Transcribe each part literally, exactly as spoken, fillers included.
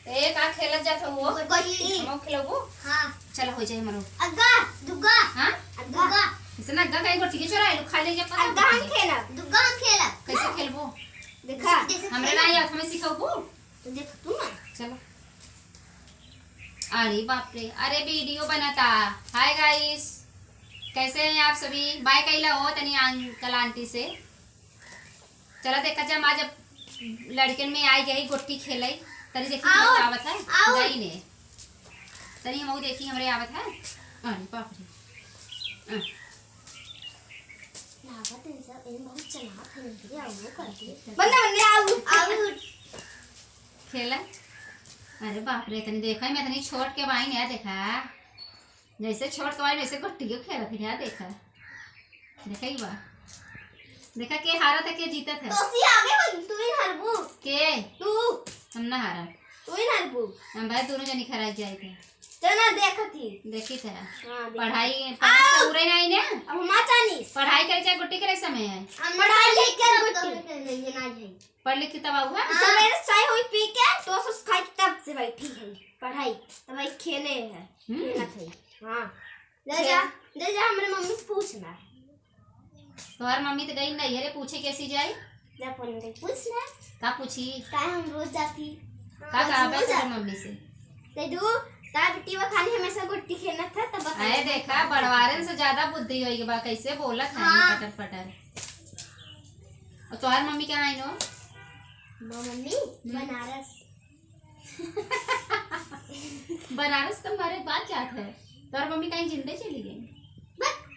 ए, का खेलत जात हो? गोटी। हमहू खेलबू? हाँ। चला, हो जाए हमरो। अग्गा, दुग्गा। हाँ? अग्गा। इतना अग्गा काहे गोटी के चोराए लो, खा ले जा, पता अग्गा हम नहीं। खेलब। दुग्गा हम खेलब। कैसे खेलबू? देखा। जैसे हमरे खेलब। ना आवत, हमें सिखाबू? तो देख तू ना। चलो। अरे बाप रे, अरे वीडियो बनता। हाय गाइस, कैसे हैं आप सभी? बाय कैला हो तनी अंकल आंटी से। चला देखा जा, आज जब लड़कन में आई गई गोटी खेलई, तनी देखी आओ, हमरे आवत है, आओ। गई ने। तनी हम देखी हमरे आवत है। अरे बाप रे। अ। लागत है सब, एम बहुत चलाक है, ये आओ, वो करके। बंदा, बंदा, आओ, आओ। खेला। अरे बाप रे, तनी देखा, मैं तनी छोट के बाई ने देखा। जैसे छोट के बाई वैसे गोटियो खेलत है, देखा। देखा ही बा। देखा के हारत है, के जीतत है। तोसी आगे बन, तू ही हारबू। के? तू। हम ना हारब। तू ही हारबू। हम भाई दोनों जनी खराब जाए थे। तो ना देखत ही। देखी थे। हाँ, देख। पढ़ाई, पढ़ाई से उरे नहीं ने। अब हमार चालीस। पढ़ाई करे चाहे गोटी करे समय है। हम पढ़ाई लिख के गोटी। नहीं, ये ना जाए। पढ़ लिख के तब आऊ है? हाँ। सवेरे चाय होई पी के, टोस्ट खाई के तब से बैठी है। पढ़ाई, तब आई खेले है। हम्म। खेलत है। हाँ। ले खेल। जा, ले जा, हमरे मम्मी से पूछ ना। तोहर मम्मी तो गई नहीं, अरे पूछे कैसी जाई? जा फोन में पूछ ना। का पूछी? का हम रोज जाती? का रोज कहा बे रोज तोहर जाती। मम्मी से? ते दू, का बिटिया खाली हमेशा गोटी खेलत है, तब बता अरे दे। देखा, बड़वारन से ज्यादा बुद्धि होई बा, कैसे बोलत है हाँ। पटर पटर। और तोहर मम्मी कहाँ आई नो? हमार मम्मी हम्म। बनारस। बनारस तो हमारे बात जात है। तोहर मम्मी कहीं जिंदे चली गई? बक।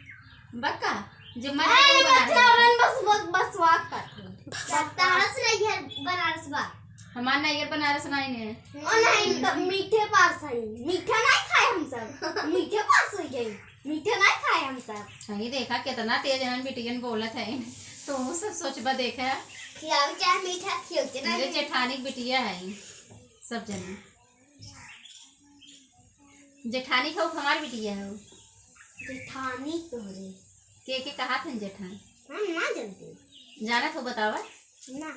बक्का? जब मर अरे, गई बच्चा बनारस। रन बस, बस, बस वाक पर। बतारस नहीं है, बनारस बा। हमार नैहर बनारस नहीं है। ओ नहीं, तो मीठे पास है। मीठा नहीं खाए हम सब। मीठे पास हो गए। मीठा नहीं खाए हम सब। सही देखा, कितना तेज हन बिटियन बोलत है। तो सब सोचबा देखा। खियाओ चाहे मीठा, खियाओ चाहे मेरे नहीं। जेठानी के बिटिया है सब जने। जेठानी खाऊ हमार बिटिया है। जेठानी तोहरे। के, के कहा थे जेठान? हम ना जानते। जानत हो बतावा? ना।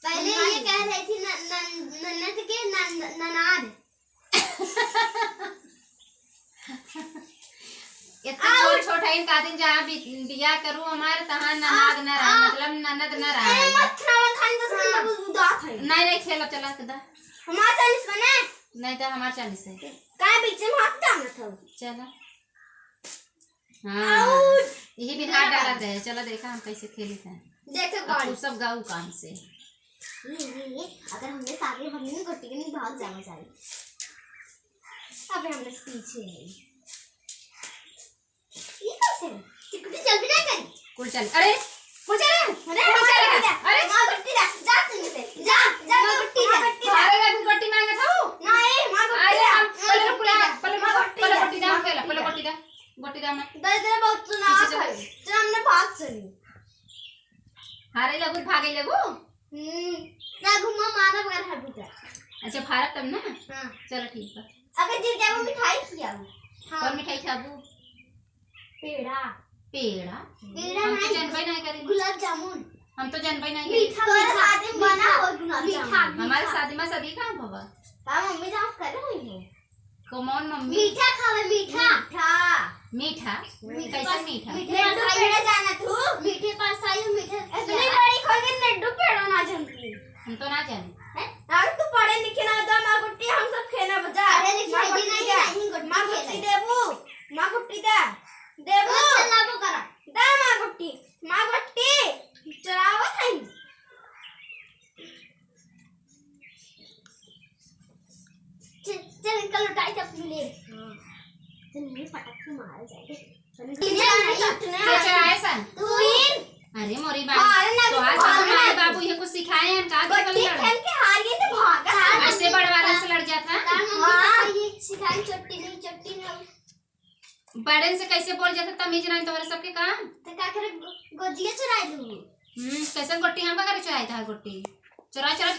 पहले हम ना ये जानते। कह रही थी न-, न-, ननद के न-, न-, ननाद। इतना छोट छोट है इनका दिन जहाँ बि-, बियाह करू हमार तहाँ ननाद न रहे, मतलब ननद न रहे। अरे मत खावा खान तो सब उदास है। नहीं, नहीं खेला, चला के दा। हमार चालीस बने। नहीं तो हमार चालीस है। का बीच में हाथ डालत हो? चला। हाँ, आउट। यही बिना हाथ डालत रहे। चला देखा हम कैसे खेलत हैं। देखे अब तू बाड़ी। सब गाऊ काम से। ये, ये, ये, अगर हमने सारे बहन गोटी के नहीं भाग जाना चाहिए। अबे हमने पीछे है। ये कैसे? चिकुटी जल्दी नहीं करी। कुल चल, अरे, कुल चल, अरे, कुल चल, अरे। माँ गोटी दा, जा तू से, जा, जा माँ तू, गोटी माँ दा। गोटी दा। अरे, अभी गोटी मांगत हूँ। नहीं, माँ गोटी अरे, दा। हम, पहले गोटी दा, पहले, माँ गोटी पहले दा, गोटी दा, माँ पहले गोटी दा। गोटी दा। गोटी दा ना। दे दे, बहुत सुना पीछे चलो। है। चल, हमने भाग चली। हारे लगू, भागे लगू? हम्म, ना घुमा, मारा बगैर हर बुझा। अच्छा, भारत तब ना? हाँ। चलो, ठीक बा। अगर जीत जाबू, मिठाई खियाबू। हाँ। कौन मिठाई खाबू? पेड़ा। पेड़ा? पेड़ा हम तो नहीं, जानबे नहीं करी। गुलाब जामुन। हम तो जानबे नहीं करी। मीठा, तोरा मीठा, शादी में बना मीठा, हो गुलाब मीठा, जामुन। मीठा। हमारे शादी में सदी कहाँ बाबा? का मम्मी जाँच करे हुई है? कौन मम्मी? मीठा खावे, मीठा। मीठा। मीठा? मीठा। कैसे मीठा? मीठे लड्डू पास पेड़ा जाना तू? मीठे पास आयु, मीठे इतनी खिया। बड़ी खोल के लड्डू पेड़ा ना जानती। हम तो ना जाने। हैं? अरे तू पढ़े लिखे ना तो माँ गुट्टी हम सब खेला बजा। पढ़े लिखे माँ भी गुट्टी नहीं, दे। नहीं गुट्टी माँ गुट्टी खेले। देबू। माँ गुट्टी दे। देबू। अच्छा, लाबो करा। दे माँ गुट्टी। माँ गुट्टी। चुरावत है। चल, चल, इनका लुटाई तब मिले। हाँ। चल, मुझे पटक के मारा जाए। चल, चल, चल, चल, चल, चल, आए सन। तू ही। अरे मोरी बाप। अरे ना, तो आज अरे हमारे ना। बाबू ये कुछ सिखाए हैं, का बट्टी खेल के हार गई तो भागा। ऐसे बड़वारन से लड़ जाता है। तार मम्मी हाँ। ये सिखाई चट्टी नहीं, चट्टी नहीं। बड़न से कैसे बोल जाता, तमीज नहीं तोहरे सबके काम। तो का करे, गो-, गोजिया चुराई लूँ। हम्म, कैसन गोटी हम का करे चुराई था गोटी? चुरा, चुरा।